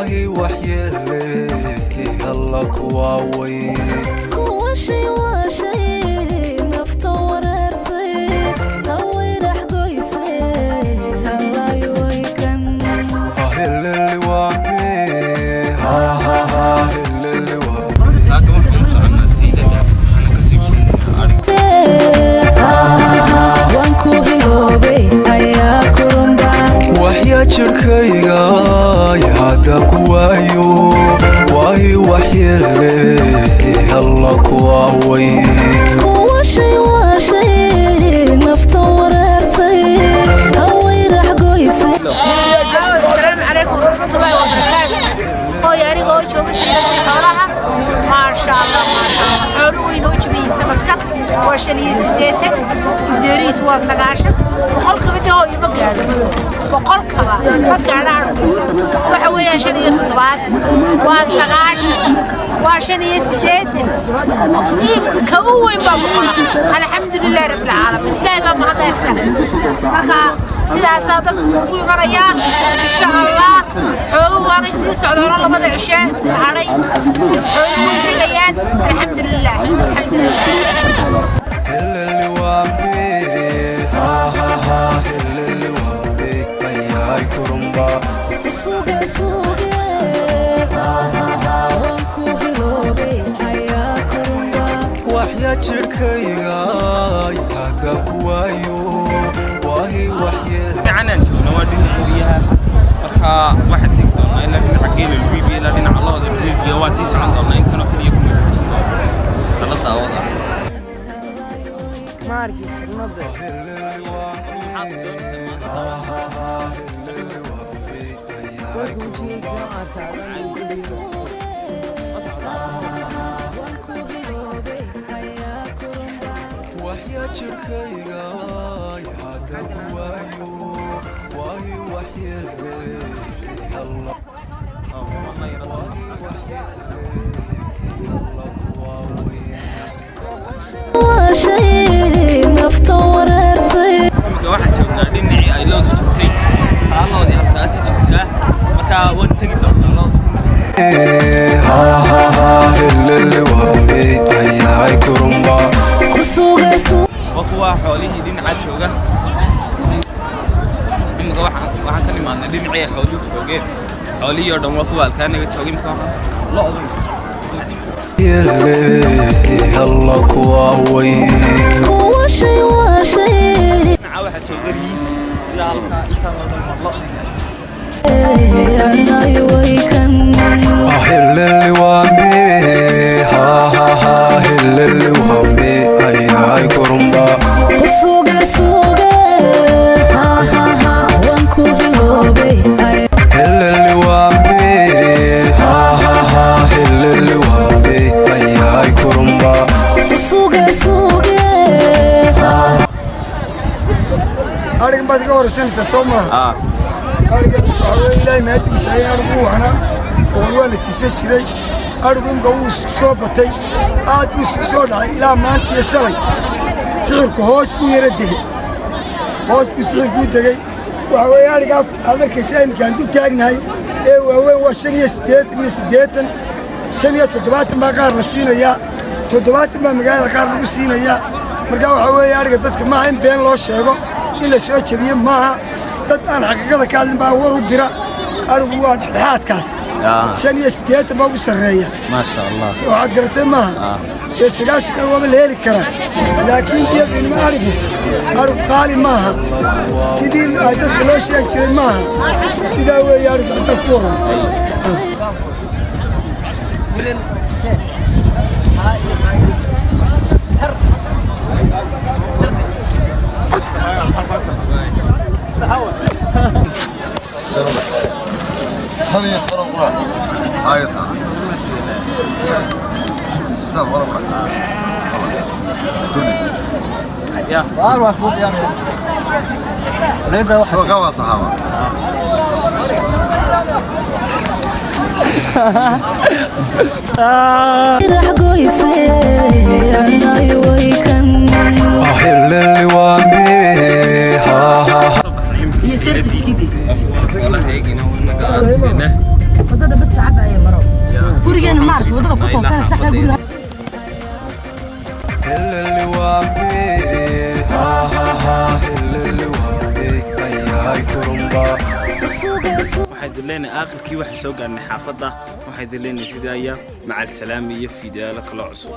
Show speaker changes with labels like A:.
A: Waahi waxyeele alla kuwaaway.
B: Kuwashay waashay nafta wareertay hawayrax goysay hallayowaykan.
A: Heleliwabe heleliwa.
C: Saaka waxaan u soconaa saylada, waxaana ka siibsanaa adhig.
B: Waan ku hiloobay ayaa kurumba.
A: Waxyaa jirkayga hadda ku waayo waahi waxyeele alla kuwaaway.
B: Kuwashay waashay nafta wareertay hawayrax goysay.
D: Asalaamu calaykum waraxmatullaahi wabarakaatu. Hooy, aniga oo jooga sayladii xoolaha, maasha Allah, maasha Allah, xooluhu way noo jabiyey sanadkan. Waa 85, ibneerihiisu waa 90. Boqolkaba de hooyo ma gaadho, boqolkaba ma gaadho. Arku waxa weeyaan 75, waa 90, waa 85. Iibka ka u weyn baa 100. Alxamdulilaahi rabbilcaalamiin, Ilaahay baa mahadda iskale. Marka sidaasaa dadku ugu imanayaa, insha Allah. Xooluhu waanay sii socdoona, labada cishe hadhay xooluhu way degayaan. Alxamdulilah, alxamdulilah.
A: Heleliwabe heleliwabe ayay kurumba.
B: Suge suge, waan ku hiloobay ayaa kurumba.
A: Waxyaa jirkayga hadda ku waayo waahi waxyeele.
C: Dhinacanaan joogna waa dhinaca riyaha. Marka waxaan tegi doonaa ilaa dhinaca geela lagu iibiyo, ilaa dhinaca lo'da lagu iibiyo. Waan sii socon doonaa, intanoo keliya kuma joogsan doono. Nala daawada. Maxaad doonaysaa maanta?
B: Suge suge, waan ku hiloobay ayaa kurumba.
A: Waxyaa jirkayga hadda ku waayo waahi waxyeele alla waahi waxyeele alla kuwaaway.
B: Waashay nafta wareertay.
C: Iminka waxaan joognaa dhinacii ay lo'du joogtay. Taa lo'dii halkaasi joogtaa, marka waan tegi doonaa lo'da.
A: Heleliwabe ayay kurumba.
B: Kusuge.
C: Waa kuwa xoolihii dhinaca jooga. Iminka waxaan ka nimaadnay dhinacii ay xooluhu joogeen. Xoolihii oo dhan waa kuwa halkaa naga jooga. Iminka waxaan lo'du
A: yeele alla kuwaaway.
B: Kuwashay waashay.
C: Dhinaca waxaa jooga riyi ilaa halkaa. Intaan oo dhan waa lo'.
B: Anayowaykan.
A: Heleliwabe heleliwabe ayay kurumba.
B: Suge suge, waan ku hiloobay.
A: Heleliwabe heleliwabe ayay kurumba.
B: Suge suge.
E: Arigan baad iga horeysanaysaa, soo maaha? Ariga waxaa weye, Ilaahay mahadi u tahay, arigu waxna oon waa la siisan jiray. Arigu imka wuu isku soo batay, aad buu isku soo dhacay. Ilaa maanta iyo shalay sicirku hoos buu yara degey, hoos buu sicirku u degey. Waxaa weeye, arigaa aad arkaysa iminka aan dul taagnahay ee waaweyn waa 85 iyo 80, 75 baa qaar la siinayaa, 70 baa magaalada qaar lagu siinayaa. Marka waxaa weeye, ariga dadka maaha in been loo sheego, in la soo jebiye maaha. Dad aan xaqiiqada ka hadlin baa war u dira. Arigu waa dhexdhexaadkaas, 85 baa ugu sarreeya.
C: Maasha Allah.
E: Waxaad garatay maaha? Dee 90 waaba la heli karaa, laakiin iyaduna arigu qaali maaha sidii dadka loo sheegi jiray maaha. Sidaa weeye arigu hadda ku waran.
F: 10 iyo 10 qura ayata saa wala wala kulli soo qaba saxaaba.
B: Rax goysay anayowaykan.
A: Heleliwabe.
C: Iyo service-kii. Xoolaha eegina, wanaga aan sideena.
G: Wadada bas lacab maro. Gurigeena maaragtay wadada ku toosan saxda guriga.
A: Helele wambe, ha ha ha, helele wambe, ayay kurumba.
C: Waxaan idin leenahay aakhirkii waxaan soo gaarnay xaafadda. Waxaan idin leenahay sidaa ayaa macal salaami iyo fiidiyoyaalo kaloo cusub.